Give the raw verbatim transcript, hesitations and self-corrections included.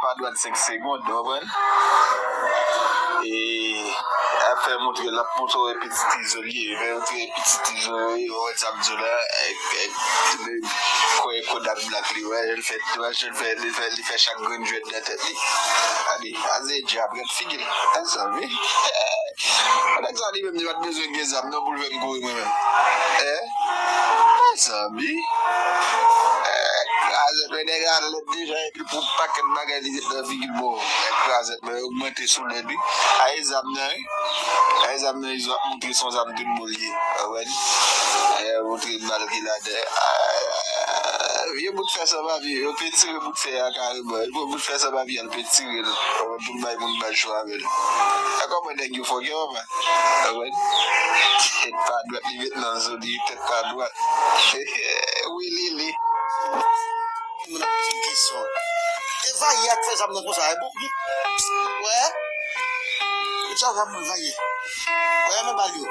Pa dwat senk segonn, ou konprann? E ap fè montre l ap montre w epi ti izo l ye, fè montre epi ti izo l ye, ou wè sa m di w la, kwè Kodak Black li, wè, l fè, wè, l fè, li fè, li fè chak grenn jwèt nan tèt li. Gade, a se djab, gad figi l. Mezanmi. Nèg sa li menm li pa t bezwen gen zam non pou l fè m kouri mwen menm. Eh? Mezanmi. Eh, krazèt, men nèg alèt deja epi pou pakèt bagay li met nan figi l bon. Eh, krazèt, men ogmante sou lèd wi. Ay zam nan wi. Ay zam nan izo ap montre son zam tout bon li ye. Ou konprann? Eh, montre bal ki ladan. Ah, vye bout fè san papye. Yo pe tire bout fè a kareman. Yo pran bout fè san papye a, yo pe tire l. Ou konprann? Pou bay moun bal cho avè l. A kòman nèg yo fòkè, papa? Ou konprann? Tèt pa dwat li met nan zo li, tèt pa dwat. Wi, Lili. Moun ap poze m kesyon. E Vaye a k fè zam nan konsa, e bon. Wè? Ou sa va mwen Vaye. Wè, men bal yo.